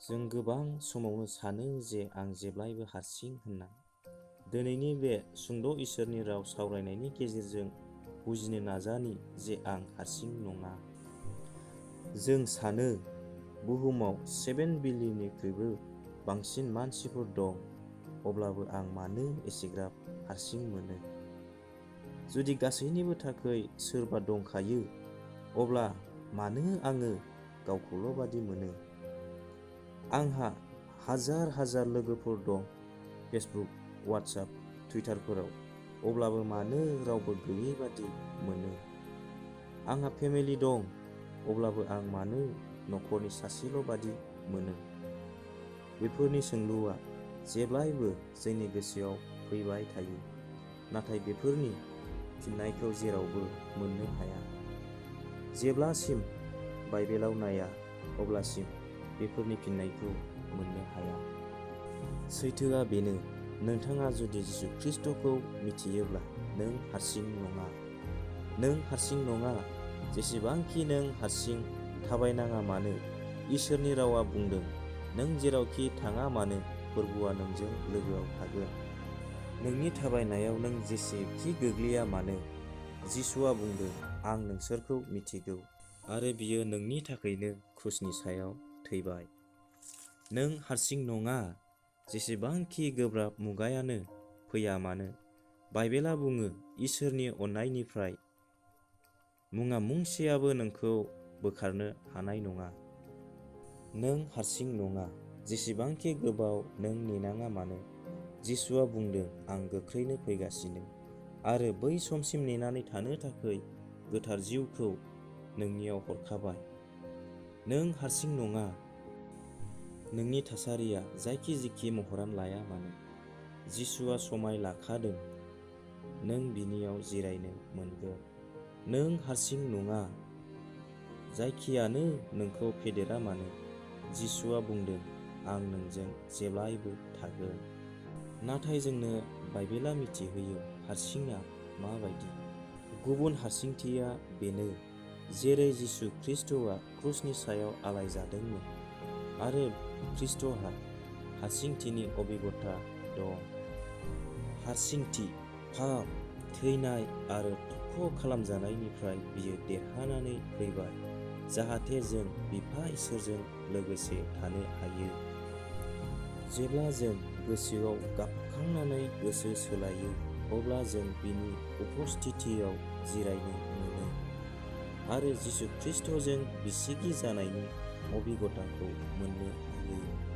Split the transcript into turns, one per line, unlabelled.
जों गोबां समावनो सानो जे आं जेब्लायबो हारसिं होनना। दिनैनि बे सुंद' इसोरनि राव सावरायनायनि गेजेरजों बुजिनो नाजानि जे आं हारसिं नङा। जों सानो बुहुमाव 7 बिलियननिख्रुइबो बांसिन मानसिफोर दं, अब्लाबो आं मानो एसेग्राब हारसिं मोनो? जुदि गासैनिबो थाखाय सोरबा दंखायो, अब्ला मानो आङो गावखौल' बादि मोनो? आंहा हाजार हाजार लोगोफोर दं फेसबुक, वाट्सएप, टुइटारफोराव, अब्लाबो मानो रावबो गैयै बादि मोनो? आंहा फेमिलि दं, अब्लाबो आं मानो नखरनि सासेल' बादि मोनो? बेफोरनि सोंलुआ जेब्लायबो जोंनि गोसोआव फैबाय थायो, नाथाय बेफोरनि फिननायखौ जेरावबो मोननो हाया। जेब्लासिम बाइबेलाव नाया, अब्लासिम बेफोरनि फिननायखौ मोननो हाया। सैथोआ बेनो, नोंथाङा जुदि जिसु ख्रीष्टखौ मिथियोब्ला नों हारसिं नङा। नों हारसिं नङा। जेसेबांखि नों हारसिं थाबायनाङा मानो, इसोरनि रावा बुंदों, नों जेरावखि थाङा मानो फोरबुआ नोंजों लोगोआव थागोन। नोंनि थाबायनायाव नों जेसेखि गोग्लैया मानो, जिसुआ बुंदों, आं नोंसोरखौ मिथिगौ, आरो बियो नोंनि थाखायनो क्रुसनि सायाव थैबाय। नों हारसिं नङा। जेसेबांखि गोब्राब मुगायानो फैया मानो, बाइबेला बुङो, इसोरनि अननायनिफ्राय मुङा मुंसेयाबो नोंखौ बोखारनो हानाय नङा। नों हारसिं नङा। जेसेबांखि गोबाव नों नेनाङा मानो, जिसुआ बुंदों, आं गोख्रैनो फैगासिनो, आरो बै समसिम नेनानै थानो थाखाय गोथार जिउखौ नोंनियाव हरखाबाय। नों हारसिं नङा। नोंनि थासारिया जायखि-जिखि महरानो लाया मानो, जिसुआ समाय लाखादों, नों बिनियाव जिरायनो मोनगोन। नों हारसिं नङा। जायखियानो नोंखौ फेदेरा मानो, जिसुआ बुंदों, आं नोंजों जेब्लायबो थागोन। नाथाय जोंनो बाइबेला मिथिहोयो हारसिंआ मा बायदि। गुबुन हारसिंथिया बेनो जेरै जिसु ख्रीष्टआ क्रुसनि सायाव आलायजादोंमोन, आरो ख्रीष्टहा हारसिंथिनि अभिज्ञता दं। हारसिंथि, पाप, थैनाय आरो थख' खालामजानायनिफ्राय बियो देरहानानै फैबाय, जाहाथे जों बिफा इसोरजों लोगोसे थानो हायो। जेब्ला जों गोसोआव गाबखांनानै गोसो सोलायो, अब्ला जों बिनि उपस्थितियाव जिरायनो मोनो, आरो जिसु ख्रीष्टजों बिसिगि जानायनि अभिज्ञताखौ मोननो हायो।